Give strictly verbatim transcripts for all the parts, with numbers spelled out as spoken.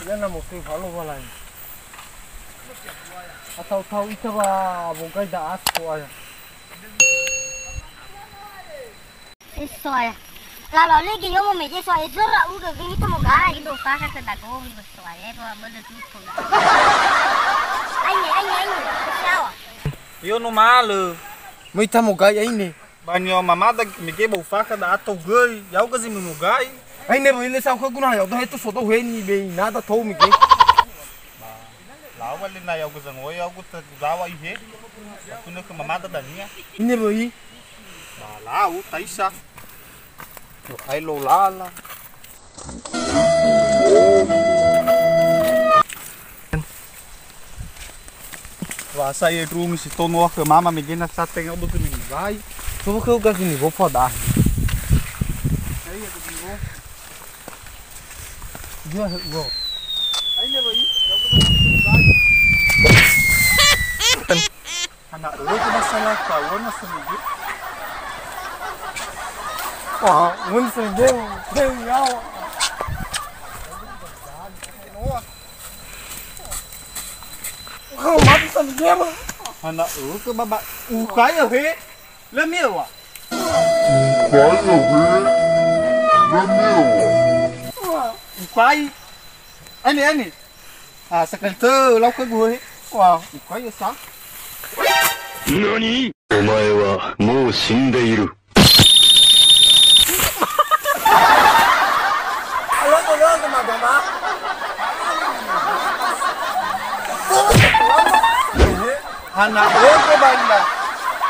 Lena motu halo walai. Atau tahu ita ba bogai da asko aya. Soya. Lalo legi yomo mege soya zora uga gini to mogai. Indo faka ke dago mi soya to amada tu to. Aine, aine, aine. Siawa. Yo no malu. Mui ta mogai aine. Ba ni'o mamada mege bau faka da ato göi, ya'ugö zi mumogai. Aine böi le sa khögu na ya'ugö hetu sodo heni be inada tou mege. Ba, lau wali na ya'ugö zangoe, ya'ugö ta gawa ihe. Aku ne ke mamada dania. Ine böi. Ba, lau, taisa. Yo, ai lo lala. Wa sa ye drungi si tono khö mama mege na sateng au bögö ni wai. Coba khö uga sini, wo poda. Saya ke dulu. Dia he wo. Ai ne wai, ya uga sini wai. Hana ögö masalah kawan na seminggu. Wah, mun seminggu, deh, ya. Kau mati seminggu, mah. Hana ögö baba, ukai ya, he. Le mil, wa. Ukai ya, he. Le mil, wa. Ukai. Ani, ani. Ah, sekali tö, lau ke gue. Wah, ukai ya sa. Nani? Omae wa mou shindeiru. Halo, halo, teman-teman. Hana ögö banda.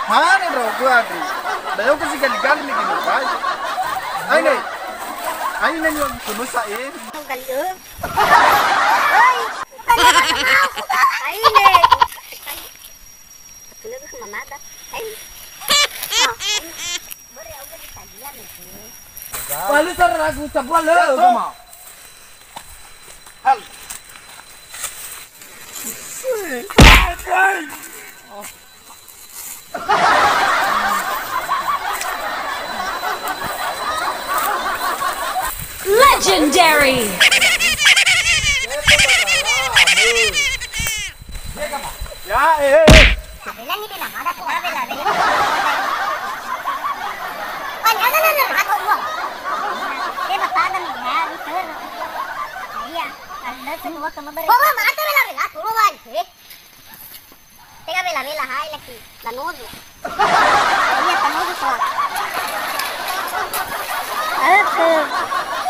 Hana ndra'ugö andre. Da ya'ugö zi gali-gali nigi nubai. Aine. Aine ni wa kemusa e. Gali ö. Oi. Aine. Aku lagi ke mamada. Aine. Ah, aine. Bere aku di talian ini. Wali tar ragu tabua le, ya, so. Hal. Legendary. Ya, eh, eh, eh. Bela ni bela, mada ko bela, bela. Pan, ada, ada, ada, aku buang. Dia bapak ada ni, ya, betul. Iya, ada semua kemabere. Bawa mata bela, bela, aku buang, eh. Tega bela-bela hai lagi tanozu. Iya, tanozu soal. Oke.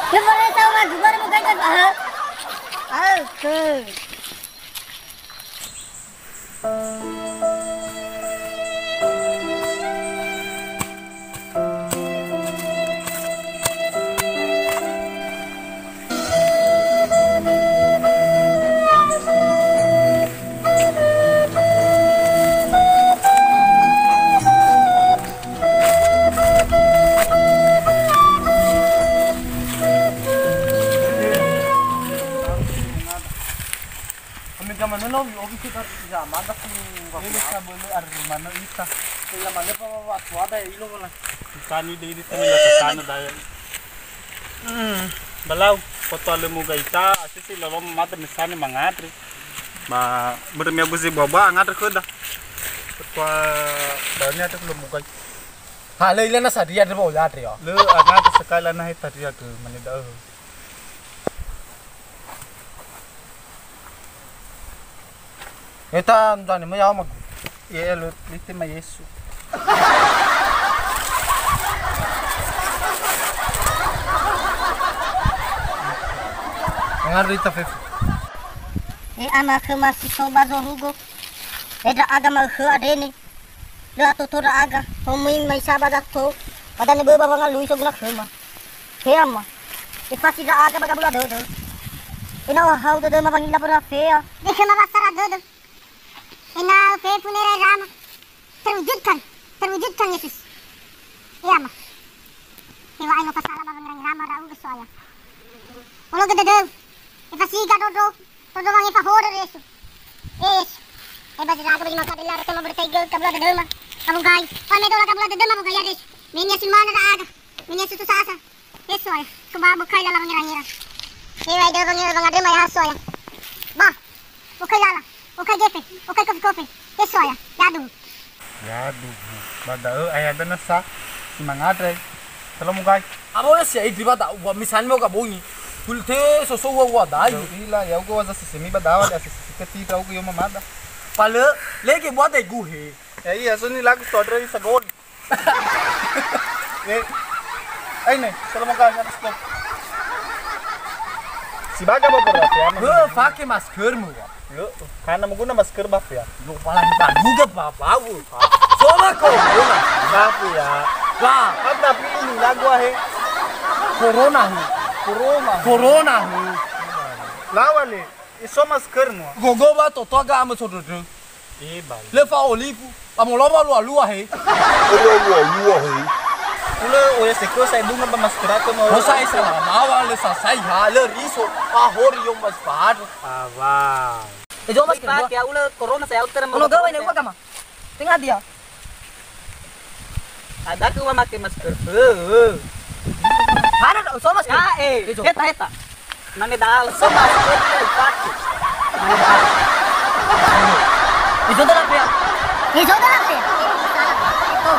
Lu boleh tahu lagu baru mau ganti apa? Oke. Kami zaman dulu, ogi kita zaman dah. Ini sabulu armano ita. Ila mane pa wa tuada ya ilo wala. Tani de ini tani la sana daya. Hmm, balau, foto ale muga ita, asisi lolo mata mesane mangadri. Ma bere mi agusi bua-bua ngadri khöda. Foto dania te lo muga. Ha, le ila na sadia de bo ya de ya. Le angadri sekali na heta dia ke mane da. Eta ndane me yao magu. Ye lo lite ma Yesu. Ngarita fefu. E ama khöma si so ba zorugo. E ndra'aga ma'ökhö andre ne. Lö atoto ndra'aga, homöi maisa ba zato, ba danö bö'ö ba wangalui soguna khöma. He ama, efasi ndra'aga ba gabula dödö. Ena'ö hahau dödöma wangila ba nafea. Dökhöma ba sara dödö. Ena'ö fefu nera Rama. Terwujudkan, terwujudkan Yesus. He ama. He wa'ae no fasala ba wangerangera ma ndra'ugö So'aya. Ologö dödöu. Efasiga ndrondrou. Ndrondrou wangefa horö Yesu. E Yesu. E ba ndra'aga ba zi ma'ökhö andre lö tema bertaigö gabula dödöma. Gabungai. Wa'ae me dola gabula dödöma bugaya Yesu. Me ni'asulmana ndra'aga. Me ni'asusasa. Yesu aya. Keba bukai lala wangerangera. He, wa döwö wangi, wangadrema ya soya. Ba. Okai lala, okai gefe, okai kofe-kofe. He soya, yaduhu. Yaduhu. Ba da'ö ayada nasa si mangandrö. Selamu gai. Aba oya si aidri ba da'u, wa misalnya mau gabongi. Hulte soso wa wa dai. Ila, ya ugo waza sesemi ba dawa, ya sesi keti, ya ugo yo mamada. Pale, lege buat dai guhe. Ya iya, so ni lagu todre di sagon. Eh, ai ne, selamu gai, harus kau. Si baga ba berat ya. He, fake maskermu, wa. Yo, karena menggunakan masker bab ya. Yo, paling bagus gak bab-bab, wa. Coba kau guna. Bab ya. Lah. Kan tapi ini lagu ahe. Corona, he. Corona. Corona, he. Lawan nih. Iso maskermu. Gogo ba totoa ga ama sodödö. Iba. Le fa olifu. Ba moloba lua-lua he. Lua-lua he. Ulö oya seko sai bunga ba masker aku mau. Ho sai selama wa le sasai ha le riso. Pahori yom mas pahar. Awa. Eh, jom masker. Pak ya ulö corona saya uter mau. Ono gawa ini gua kama. Tengah dia. Ada aku mamake masker. Hana tak usah masker. Ya, eh, heta, heta. Mane dah usah masker, ya, pakai. Itu dah apa ya? Itu dah apa ya? Tuh, tuh, tuh.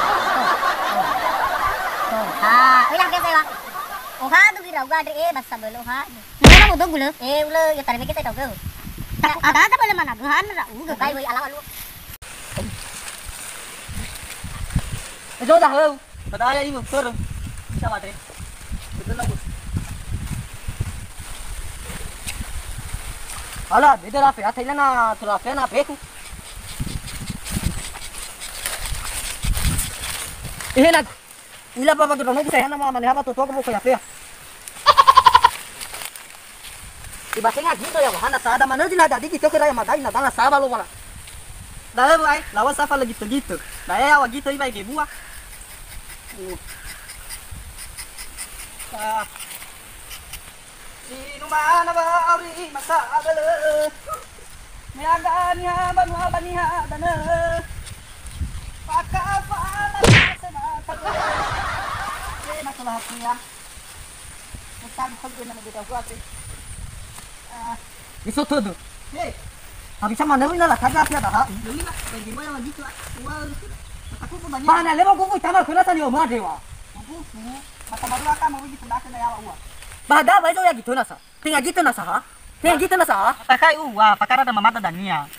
Tuh. Ha, ini apa saya? Oha tu kira gua ada, eh, bahasa belum, ha. Mana bodoh gula? Eh, ula, ya, tadi kita tahu ke? Tak ada, ada boleh mana? Gua hana, udah. Kai, woi, alawa lu. Ejo dahö. Pada ayah ini, turun. Bisa mati. Betul lah, Bos. Ala, beda lah, ya, Thailand na, tu lah, na, beku. Eh, nak. Ila ba ba gedongo bu saya nama mane haba toto ko ko ya pea. Ibasenga gitu ya wahana sada mana jila dadi gitu kira ya madai na dala saba lo wala. Dala bu ai lawa safa lagi begitu. Daya ya wagito ibai ge bua. Ah. Si numana ba auri masa abele. Meaga niha banua ba niha dana. Paka fa'ala sema kata. Eh, masalah aku ya. Mustahil kau dia nama beda gua sih. Ah. Iso todo. Hei. Habis sama nawi na la kaga pia dah. Nawi na, bagi gua yang gitu. Wah, aku pun banyak. Mana lewat gua tamal kena tadi omah dewa. Aku, mata baru akan mau gitu dah kena ya Allah. Ba da ba izo ya gitu nasa. Tenga gitu nasa ha? Tenga gitu nasa ha? Takai uwa, pakara da mamada dania.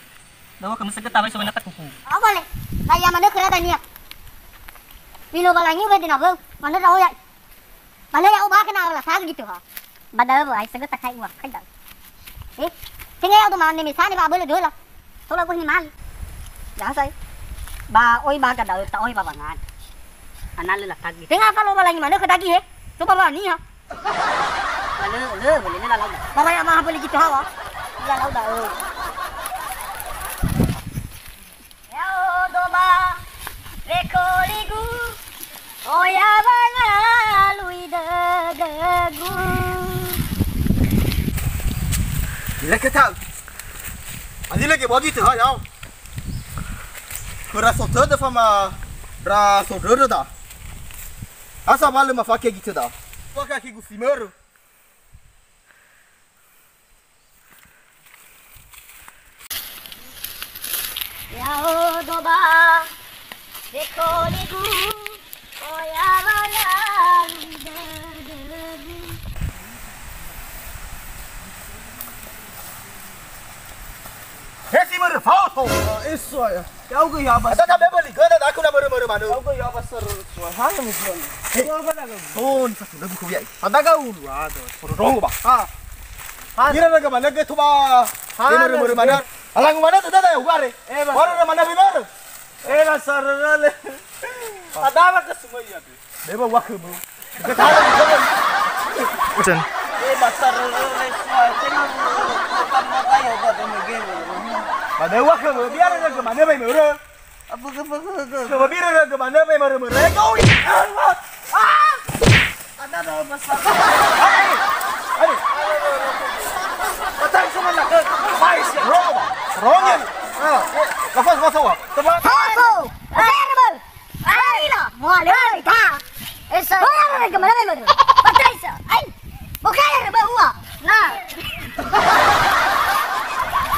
Dawa kamu seget tabai semuanya tak kuku. Apa le? Saya mana kera dania. Bilo balangi udah dina beu. Mana dah oya? Mana ya ubah kena Allah sagu gitu ha? Badal bu ai seget takai uwa. Kai dah. Eh, tenga ya udah mana misalnya ba boleh dulu lah. Tola gua ini mali. Ya saya. Ba oi ba kada ta oi ba bangan. Anale la tagi. Tenga apa lo balangi mana ke dagi he? Coba balangi ha? Lö, lö, boleh lö lalau da. Baba ya maha boleh gitu hawa. Lalau da, eh. Ya'odo ba rekoligu, oya wangalui dödögu. Leke tau. Ani leke bagi tu ha, yao. Khöra so tödö fama ra so dödö da. Asa wale mafake gitu da. Waka ki gusimero. Ya'odo ba rekoligu, oya wangalui dödögu. He si mörö faoto. Ah, eso ya. Ya'ugö ya bas. Ada tabe beli gö da aku na mörö-mörö manö. Ya'ugö ya bas ser. Hana mu. He. Oh, ni satu lagu ku ya. Ada ga ulu ada. Poro dong ba. Ha. Ha. Ira na ga mana ge tu ba. Ha. He mörö-mörö manö. Alang mana tu da ya uare. Eh, bas. Wara na mana benar. Eh, bas sarale. Ada ba ke semua ya. Beba wa khömö. Usen. Eh, bas sarale, semua. Tenga bukan mau kayo buat yang begini. Ba da wa khömö, biar ada ke mana bai mörö. Apa ke, apa ke, apa ke? Coba biar ada ke mana bai mörö-mörö. Eh, kau. Ah! Ada dah bas sarale. Hai. Hai. Patai sama nak. Hai, siap. Rong, Bang. Rong ya. Ah. Lepas, lepas awak. Terbang. Hai, Bu. Hai, Bu. Ai la, moa le ta. Esa. Bola re gemara me mara. Patricia, ai. Boka re ba ua. Nah.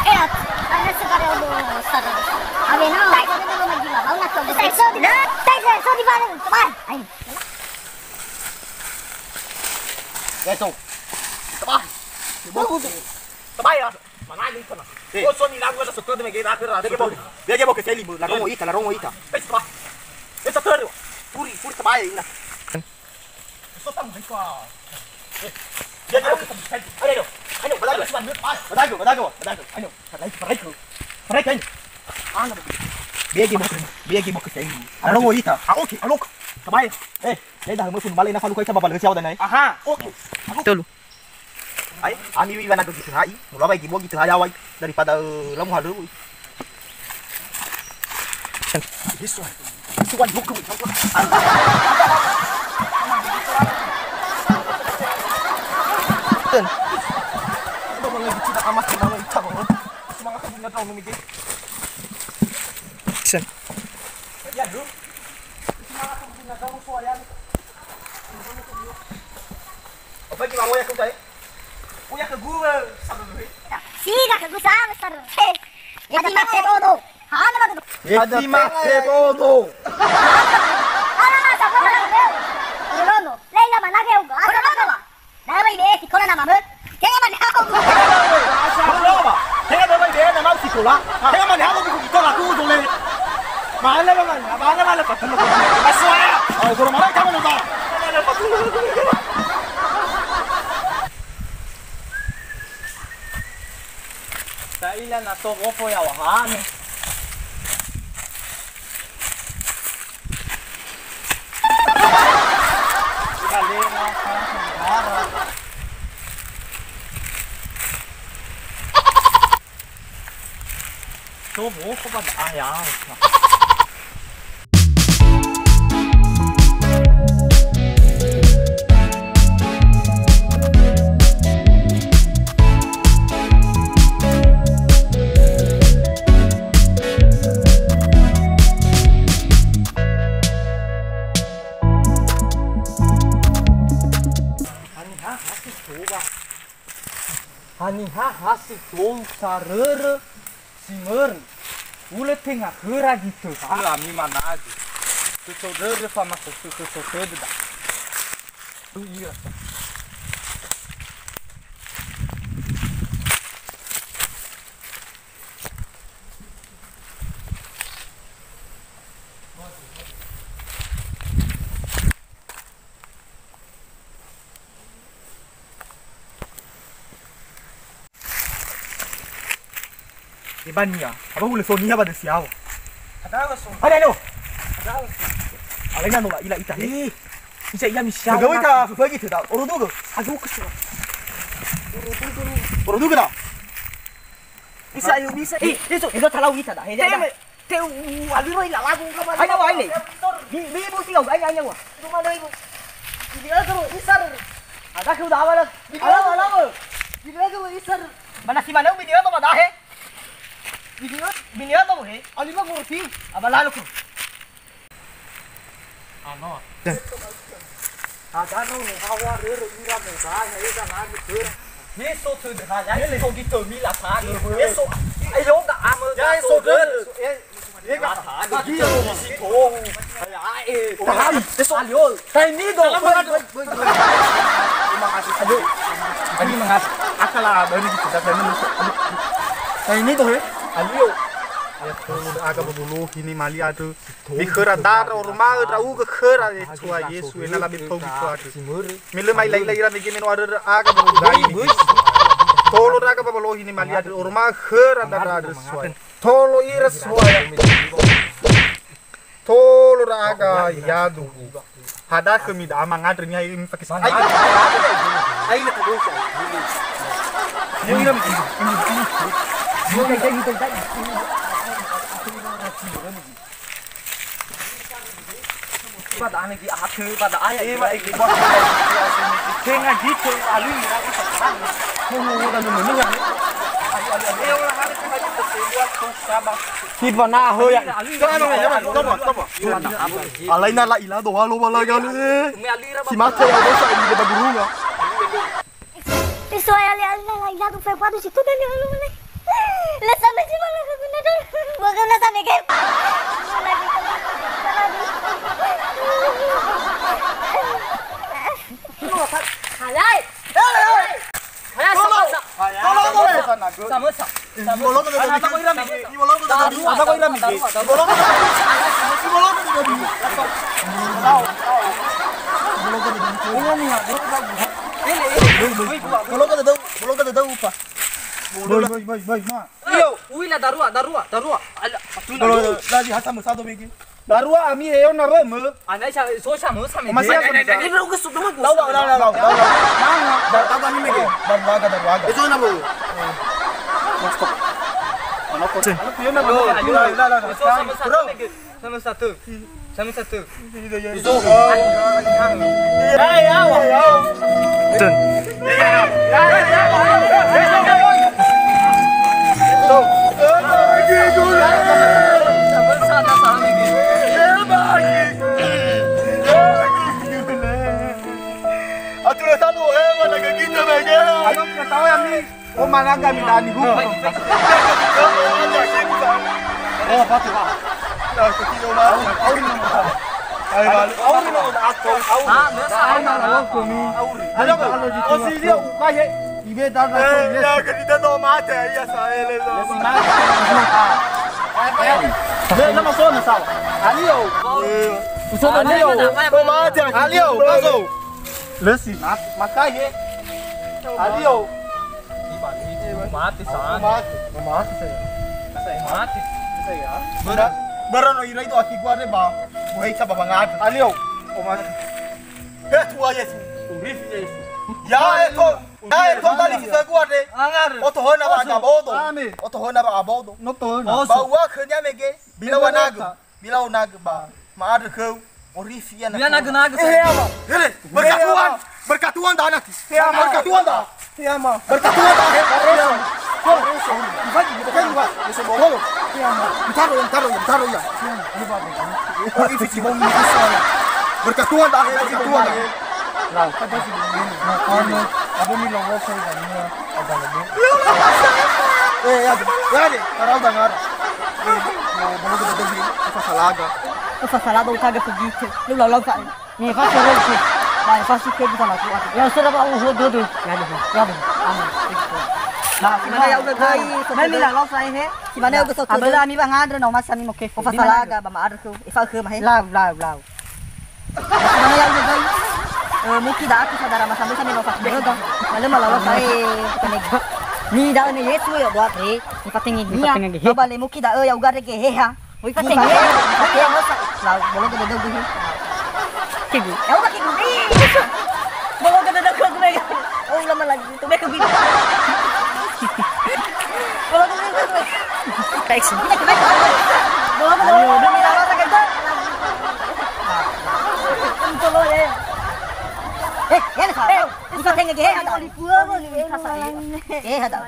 Eh, ada sekarang udah sadar. Amin. Dai, dai, dai, dai, dai, dai, dai, dai, dai, dai, dai, ayo. Ya, tuh. Tebai. Bagus. Tebai ya. Mana ini pernah? Eh. Oh, so ni lagu ada setor dengan kita akhir. Dia ke bau. Dia ke bau ke seli, Bu. La rongo ita, la rongo ita. Eh, tebai. Eh, setor. Puri, puri tebai, ina. Bege bokö, bege bokö. Ano, bege bokö. Bege bokö. Ano, oke, alok. Tabai. Eh, saya dah musun balik nafsu luka, coba balik siapa dan ai. Aha, oke. Tolu. Ai, ami wi wana dogi terai, mula baigi bogi terai awai daripada, eh, lamu halu. Apa gimana ya, Kutai? Uya ke gua, sabar dulu. Sida ke gua, sabar, sabar. He. Yati mate bodo. Hana bodo. Yati mate bodo. Hana masa bodo. Urono. Leila manage uga. Urono. Dawa ibe sikola nama me. Tenga mane hako. Tenga dawa ibe nama sikola. Tenga mane hako buku kita laku dole. Mana mana mana mana patah. Aswa. Oh, guru mana kamu lupa? Ta'ila na so wofo ya'ohane. Ihalena, so wofo ba da'aya. Haniha ha si toba. Haniha ha si tou sarörö si mörö. Ulö tenga khöra gitöha. Ami managu. Tötö dödö famatötö tödöda. Iya. Ebania, apa hulö so niha ba dösi awa? Ada so. Ada no. Ada so. Alena no la ila ita he. Eh. Bisa ia misi. Gawe ta fagi tu da. Oro dugo. Aduh kesel. Oro dugo. Oro dugo da. Bisa ayo bisa. Eh, itu itu talau ita da. He, he. Te u aliro ila lagu ka ba. Aina wa aine. Bi bi bu singau aina aina wa. Cuma doi bu. Video terus isar. Ada ke udah awal. Video awal awal. Video terus isar. Mana si mana video apa dah he? Video video apa he? Alima ngerti. Apa lalu ku? Ano. Ada no hawa rere ira me ba he eda lagu ter. Yeso tödö ha, ya, yeso gitömi la tani. Yeso, ayo, da ama, ya, yeso göl. Tahai. Tahai. Tahai. Tahai ni do. Terima kasih. Aduh. Tadi mengas. Akala baru gitu, dan menus. Tahai ni do he. Alio. Ya, aga babolohi ni mali aduh. Mikhöra dara oroma'ö ndra'ugö khöra Yesua Yesu ena'ö labe tou mitua andrö. Me lö ma'ilaila ira mege me no arörö aga ba wondraigö. Tolo ndra'aga babolohi ni mali andrö oroma'ö khöra ndra'aga andrö Yesua. Tolo ira Yesua. Tolo ndra'aga yadu. Hadakhömi da'a mangandrö niha iri mifakes. Ai. Ai na tadosa. Ira mege. Ira mege. Ba da'ane gi atö, ba da'aya. Eh, ba ege ba. Tenga gitu, alui ra isa kan. Mu mu dan mu mu. Ayo ayo ayo. Kiba na ho ya. Alaina la ila do halo bala gale. Si mate ya dosa ini kita burunga. Soalnya Allah, Allah, Allah, tuh, Februari situ dan dia lu, mana? Lah, sampai sih, malah aku guna dong. Bukan lah, sampai kayak. Halai. Halai. Halai, tolong. Sama, sama. Tolong, tolong. Sama, sama. Iboloko dada. Anak aku hilang, Miki. Iboloko dada. Anak aku hilang, Miki. Iboloko dada. Iboloko dada. Iboloko dada. Ini, ini. Iboloko dada. Iboloko dada, upa. Boy, boy, boy, boy, ma. Iyo, uila darua, darua, darua. Ala, Iboloko dada. Lagi hasa mesado, Miki. Darua ami eona römö. Ana isa so isa mo sa me. Masih aku bisa. Ini uga sudah mah. Tahu, tahu, tahu, tahu. Mana? Tahu, tahu, ini Miki. Darua aga, darua aga. Itu nama. Masuk. Mana kok? Cek. Anak pion nama. Ayo, ayo, ayo, ayo. Sama satu. Bro. Sama satu. Sama satu. Itu. Ayo, ayo, ayo. Cek. Atura satu, eh, mana ke kita, Bang? Ayo, kita tahu ya, Mi. Oh, mana kami tani, Bu? Oh, apa tuh, Pak? Nah, kecil, Bang. Auri, auri, auri. Ayo, balik. Auri, auri. Ah, biasa. Ayo, malah lo, kami. Auri. Ada, Pak? Kalau di, oh, si dia, bukan, ya. Ibe dada. Eh, ya, ke kita tahu mate, ya, saya, le, lo. Ya, si mate. Dia nama sono, salah. Alio. Iya. Usaha alio. Tahu mate, alio, masuk. Lesi, mat-, makaye. Alio. Mati, sa. Mati. Mati, saya. Saya mati. Saya. Bara, bara no ira itu aki gua deh, Bang. Wahai, siapa, Bang? Alio. Oh, mati. Eh, tua Yesu. Urif Yesu. Ya, eh, kok. Ya, eh, kok tali kita gua deh. Angar. Oto hona ba aga bodo. Ame. Oto hona ba abodo. No to hona. Ba ua khönia mege. Bila wanagu. Bila wanagu ba. Ma'andrö khöu. Orifi ya. Bila nagu-nagu. Eh, ya, Bang. Hele, berkatuan. Berkatuan dah nanti. He ama. Berkatuan dah. He ama. Berkatuan dah. He ama. He ama. He ama. He ama. Taruh ya, taruh ya, taruh ya. He ama. Ini, Pak. Oh, ini si Bong ini. Berkatuan dah. Berkatuan dah. Lah, kan dia si Bong ini. Makanya, aku ni lolos saya dah ni. Ada lebih. Eh, ya, ya deh. Taruh dah ngarah. Eh, mau, mau kita pergi. Apa salah agak? Apa salah agak? Udah pergi. Lu lalau, Pak. Ni fasi röntsi. Ba fasi ke bisa laku aku. Ya sudah, Pak, uhu dödö. Ya dödö. Ya dödö. Amin. Nah, si mana ya udah gai? Nah, mila lo saya he. Si mana ya udah satu? Abela ami ba ngandrö no mas ami moke. Ko fasalaga ba ma'andrö khöu. Ifa khöu mahe. Lau, lau, lau. Si mana ya udah gai? Eh, muki da aku saudara mas ami sami lo fasi dödö. Malu malu lo saya. Ni da ne Yesu ya buat he. Ni fatenge ni. Fatenge. Coba le muki da, eh, ya uga rege heha. Oi, fatenge. Fatenge. Lau, bolo gede dödö he. Kegu. Ya udah, kegu. Bolo gede dödö he. Oh, lama lagi. Tuh, back ke gini. Bolo gede dödö he. Baik sih. Bolo gede dödö he. Bolo gede dödö he. Bolo gede dödö he. Eh, ya, Sa. Eh. Fatenge gehe ada. Gehe ada.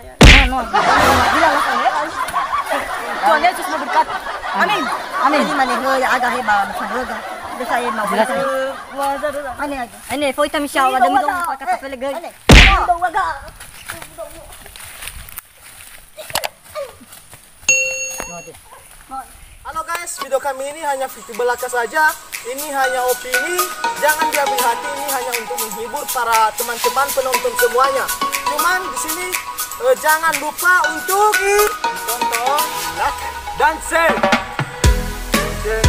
No, no. Bila lo saya. Tuhan Yesus memberkati. Amin. Amin. Ini mana he ya aga he ba sahaga. Bisa ya mau. Bisa. Ini aja. Ini foto misal ada minum pakai pele gay. Ini. Halo guys, video kami ini hanya video belaka saja. Ini hanya opini, jangan diambil hati, ini hanya untuk menghibur para teman-teman penonton semuanya. Cuman di sini, eh, jangan lupa untuk i-, tonton, like, dan share. Oke.